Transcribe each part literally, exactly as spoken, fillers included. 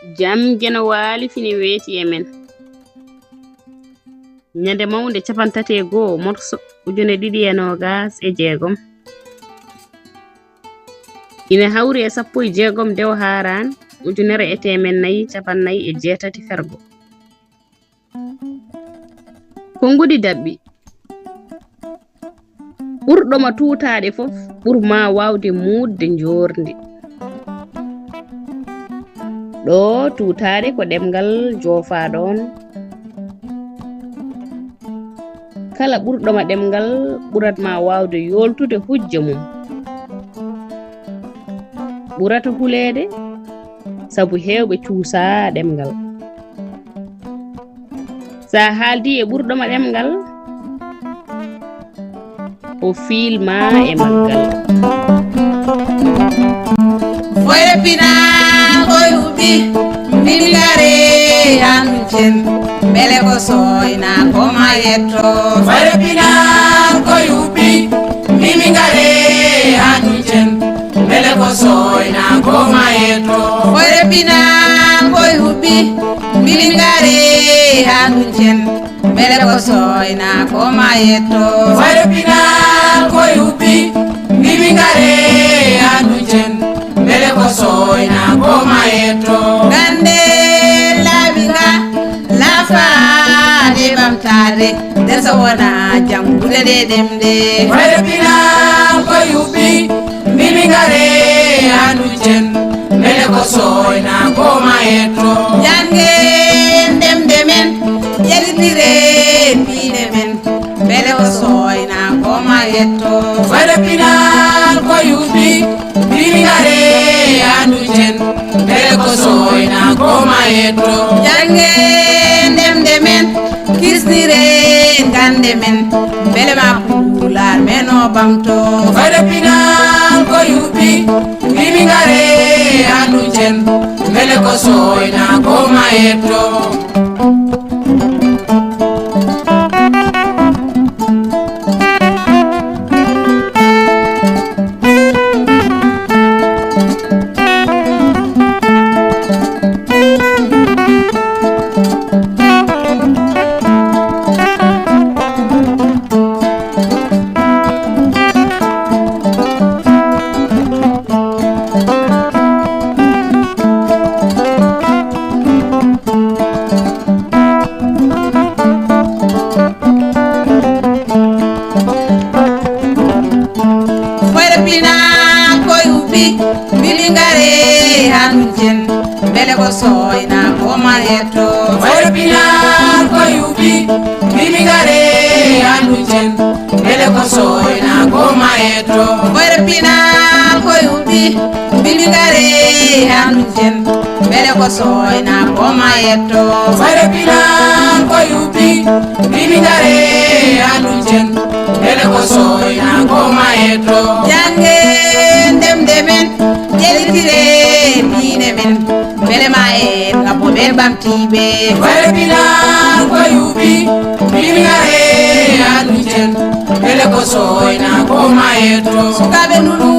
Jam Geno Waali fini weeti e men. Ñande mawnde capanɗe tati e go'o morso ujune ɗiɗi e noogas e jeegom. Ina hawri e sappo e jeegom dewo haaraan, ujunere e teemen nayi capannay e jeetati fergo. Konguɗi daɓɓi. Ɓurɗo ma tuutaaɗe fof, ɓur ma waawde muudde njoorndi. Ɗo tuutaaɗe ko ɗemngal joofaaɗo on. Kala ɓurɗo ma ɗemngal ɓurat ma waawde yooltude hujja mum. Ɓurata huleede, sabu heewɓe cuusaa ɗemngal. Sa haaldi e ɓurɗo ma ɗemngal, o fiilma e maggal. Foyre pinal ko yuɓɓi, mbimi ngare haa nduccen, mbele ko sooyna ko ma yetto. Foyre pinal ko yuɓɓi, mbimi ngare haa nduccen, mbele ko sooyna ko ma yetto. Foyre pinal ko yuɓɓi, mbimi ngare haa nduccen, mbele ko sooyna ko ma yetto. Foyre pinal ko yuɓɓi, mbimi ngare haa nduccen, mbele ko sooyna ko ma yetto. Gannde laaɓi nga, laafaade ɓamtaade, nder so wona janngude ɗe ɗemɗe. Foyre pinal ko yuɓɓi, mbimi ngare haa nduccen, mbele ko sooyna ko ma yetto. Janngen ɗemɗe men, ƴellitiren diine men, mbele ko sooyna ko ma yetto. Foyre pinal ko yuɓɓi, mbimi ngare haa nduccen, mbele ko sooyna ko ma yetto. Janngen ɗemɗe men, kisniren gannde men, mbele ma Pulaar men o ɓamto. Foyre pinal ko yuɓɓi, mbimi ngare haa nduccen, mbele ko sooyna ko ma yetto. Foyre pinal ko yuɓɓi, mbimi ngare haa nduccen, mbele ko sooyna ko ma yetto. Foyre pinal ko yuɓɓi, mbimi ngare haa nduccen, mbele ko sooyna ko ma yetto. Foyre pinal ko yuɓɓi, mbimi ngare haa nduccen, mbele ko sooyna ko ma yetto. Foyre pinal ko yuɓɓi, mbimi ngare haa nduccen, mbele ko sooyna ko ma yetto. Janngen ɗemɗe men, ƴellitiren diine men, mbele ma en ngabbo ɓe ɓamtiiɓe. Foyre pinal ko yuɓɓi, mbimi ngare haa nduccen, mbele ko sooyna ko ma yetto. Sukaaɓe nunu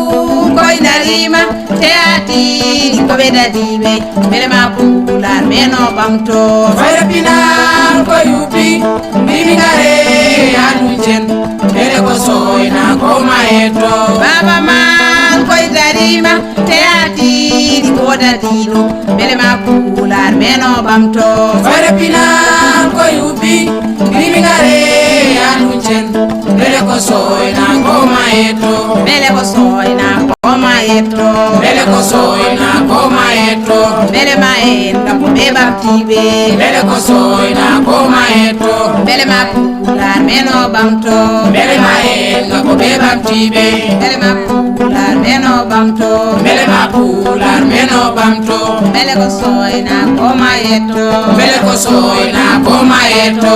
koy dariima, teatiiɗi ko ɓe dadiiɓe, mbele ma Pulaar men o ɓamto. Foyre pinal ko yuɓɓi, mbimi ngare haa nduccen, mbele ko sooyna ko ma yetto. Baaba Maal koy dariima, teatiiɗi ko dadiiɗo, mbele ma Pulaar men o ɓamto. Foyre pinal ko yuɓɓi, mbimi ngare haa nduccen, mbele ko sooyna ko ma yetto. Mbele ko sooyna ko ma yetto. Mbele ko sooyna ko ma yetto. Mbele ma en ngabbo ɓe ɓamtiiɓe. Mbele ko sooyna ko ma yetto. Mbele ma Pulaar men o ɓamto. Mbele ma en ngabbo ɓe ɓamtiiɓe. Mbele ma Pulaar men o ɓamto. Mbele ma Pulaar men o ɓamto. Mbele ko sooyna ko ma yetto. Mbele ko sooyna ko ma yetto.